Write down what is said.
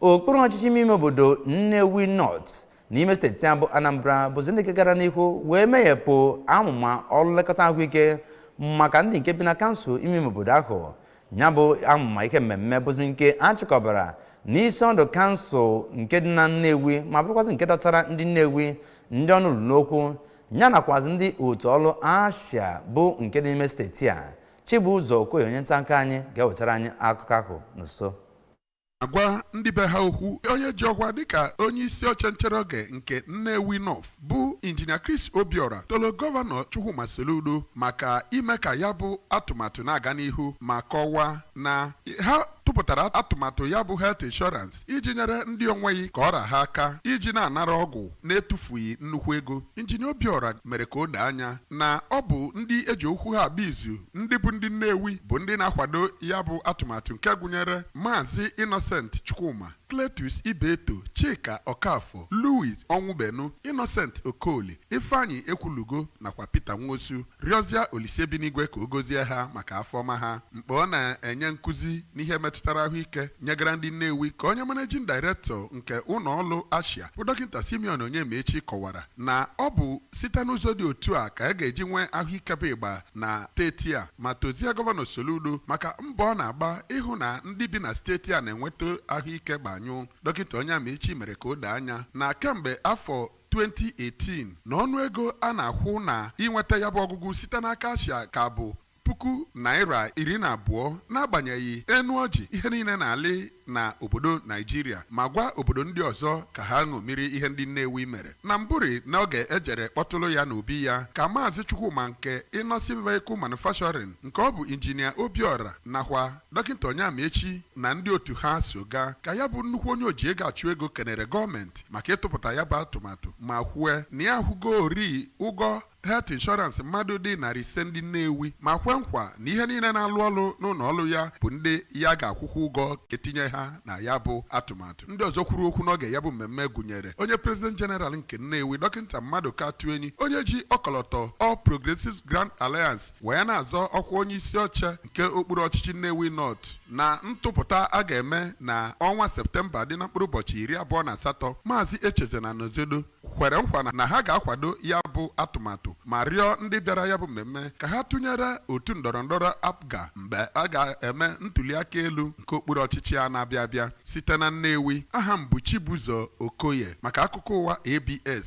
Okpuru ọchịchị ime ime obodo Nnewi North n'ime steeti a bụ Anambra bụzi ndị nke gara n'ihu wee meghepụ amụma ọrụ nlekọta ahụike maka ndị nke bi na kansụl ime ime obodo ahụ. Ya bụ amụma ihe mmemme bụzi nke a chịkọbara n'isi ọdụ kansụl nke dị na Nnewi, ma bụrụkwazị nke dọtara ndị Nnewi, ndị ọnụ ruru n'okwu, ya nakwazi ndị otu ọrụ ASHIA bụ nke dị n'ime steeti a. Chibụzọ Okoye, onye nta akụkọ anyị, ga-ewetara anyị akụkọ ahụ n'uso. Agwa ndị be ha okwu, onye ji ọkwa dịka onye isi oche nchere oge nke Nnewi North bụ Injinia Chris Obiora tolo Gọvanọ Chukwuma Soludo maka ime ka ya bụ atụmatụ na-aga n'ihu, ma kọwaa na ha tụpụtara atụmatụ ya bụ health insurance iji nyere ndị onweghị ka ọra ha aka iji na-anara ọgwụ na-etufughị nnukwu ego. Injinia Obiora mere ka o doo anya na ọ bụ ndị eji okwu ha agba izu, ndị bụ ndị Nnewi, bụ ndị na-akwado ya bụ atụmatụ, nke gụnyere Maazị Innocent Chukwuma, Cletus Ibeto, Chika Okafọ, Louis Ọnwụbenu, Innocent Okoli, Ifeanyi Ekwulugo nakwa Peter Nwosu, rịọzịa Olise bi n'igwe ka o gozie ha maka afọ ọma ha. Mgbe ọ na-enye nkụzi n'ihe metụtara ahụike nyegara ndị Nnewi, ka onye managing director nke ụlọ ọrụ ASHIA bụ Dọkịta Simeon Onyemaechi kọwara na ọ bụ site n'ụzọ dị otu a ka a ga-eji nwee ahụike bụ ịgba na steeti a, ma tozie Gọvanọ Soludo maka mbọ ọ na-agba ịhụ na ndị bi na steeti a na-enweta ahụike gbanyụ. Dọkịta Onyemaechi mere ka o doo anya na kemgbe afọ 2018 na ọnụego a na-akwụ na inweta ya bụ ọgwụgwọ site n'aka ASHIA ka bụ ₦12,000, n'agbanyeghị enu ọjị ihe niile na-alị na obodo Naijiria, ma gwa obodo ndị ọzọ ka ha ṅomiri ihe ndị Nnewi mere. Na mbụri n'oge ejere kpọtụrụ ya n'obi ya, ka Maazị Chukwuma nke Innoson Vehicle Manufacturing, nke ọ bụ Injinia Obiora nakwa Dọkịta Onyemaechi na ndị otu ha so gaa, ka ya bụ nnukwu onye oji ego achụ ego kenere gọọmenti maka ịtụpụta ya bụ atụmatụ, ma kwue na ya ahụgo ori ụgwọ health insurance mmadụ dị 500 ndị Nnewi, ma kwe nkwa na ihe niile na-alụ ọrụ n'ụlọ ọrụ ya bụ ndị ya ga-akwụkwọ ụgwọ etinye ha na ya bụ atụmatụ. Ndị ọzọ kwuru okwu n'oge ya bụ mmemme gụnyere onye President General nke Nnewi, Dọkịta Mmadụka Tuenyi, onye ji ọkọlọtọ All Progressives Grand Alliance wee na-azọ ọkwa onye isi oche nke okpuru ọchịchị Nnewi North na ntụpụta a ga-eme na ọnwa Septemba dị na mkpụrụ ụbọchị 28. Maazị Echezena Nozedo kwere nkwa na ha ga-akwado ya bụ atụmatụ, ma rịọ ndị bịara ya bụ mmemme ka ha tụnyere otu ndọrọndọrọ APGA mgbe a ga-eme ntụliaka elu nke okpuru ọchịchị a na-abịa abịa. Site na Nnewi, aha m bụ Chibụzọ Okoye maka akụkọ ụwa ABS.